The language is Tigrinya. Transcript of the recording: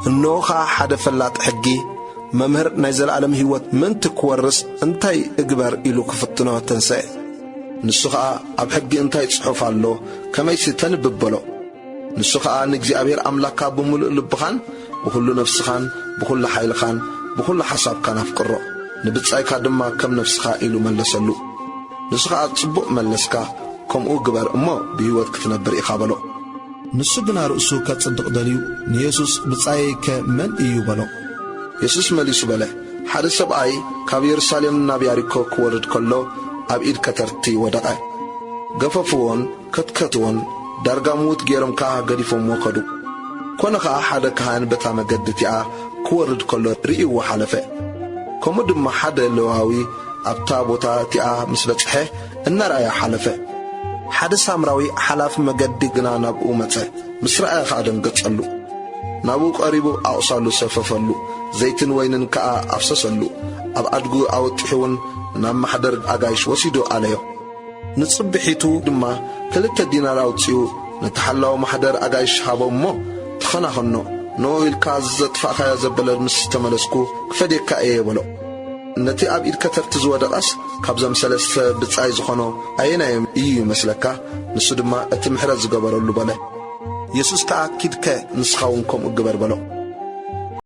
እንሆ ኸኣ ሓደ ፈላጥ ሕጊ፣ መምህር ናይ ዘለኣለም ህይወት ምእንቲ ክወርስ እንታይ እግበር ኢሉ ክፍትኖ ተንስአ። ንሱ ኸኣ ኣብ ሕጊ እንታይ ጽሑፍ ኣሎ፣ ከመይሲ ተንብብ በሎ። ንሱ ኸኣ ንእግዚኣብሔር ኣምላኽካ ብምሉእ ልብኻን ብኹሉ ነፍስኻን ብኹሉ ሓይልኻን ብኹሉ ሓሳብካን ኣፍቅሮ፣ ንብጻይካ ድማ ከም ነፍስኻ ኢሉ መለሰሉ። ንሱ ኸኣ ጽቡቕ መለስካ፣ ከምኡ ግበር እሞ ብህይወት ክትነብር ኢኻ በሎ። ንሱ ግና ርእሱ ከጽድቕ ደልዩ ንየሱስ ብጻየይከ መን እዩ በሎ። የሱስ መሊሱ በለ፣ ሓደ ሰብኣይ ካብ የሩሳሌም ናብ ያሪኮ ክወርድ ከሎ ኣብ ኢድ ከተርቲ ወደቐ። ገፈፍዎን ከትከትዎን ዳርጋ ምዉት ገይሮም ከኣ ገዲፎምዎ ከዱ። ኮነ ኸኣ ሓደ ካህን በታ መገዲ እቲኣ ክወርድ ከሎ ርእይዎ ሓለፈ። ከምኡ ድማ ሓደ ሌዋዊ ኣብታ ቦታ እቲኣ ምስ በጽሐ እናረኣያ ሓለፈ። ሓደ ሳምራዊ ሓላፍ መገዲ ግና ናብኡ መጸ፣ ምስ ረኣያ ኸኣ ደንገጸሉ። ናብኡ ቀሪቡ ኣቑሳሉ ሰፈፈሉ፣ ዘይትን ወይንን ከኣ ኣፍሰሰሉ። ኣብ ኣድጉ ኣወጢሑ እውን ናብ ማሕደር ኣጋይሽ ወሲዱ ኣለዮ። ንጽብሒቱ ድማ ክልተ ዲናር ኣውጺኡ ነቲ ሓላዊ ማሕደር ኣጋይሽ ሃቦ እሞ፣ ተኸናኸኖ፣ ንኡ ኢልካ ዘጥፋእካዮ ዘበለ ምስ ተመለስኩ ክፈድየካ እየ በሎ። ነቲ ኣብ ኢድ ከተርቲ ዝወደቐስ ካብዞም ሰለስተ ብጻይ ዝኾኖ ኣየናዮም እዩ ይመስለካ? ንሱ ድማ እቲ ምሕረት ዝገበረሉ በለ። የሱስ ከኣ ኪድከ ንስኻ እውን ከምኡ ግበር በሎ።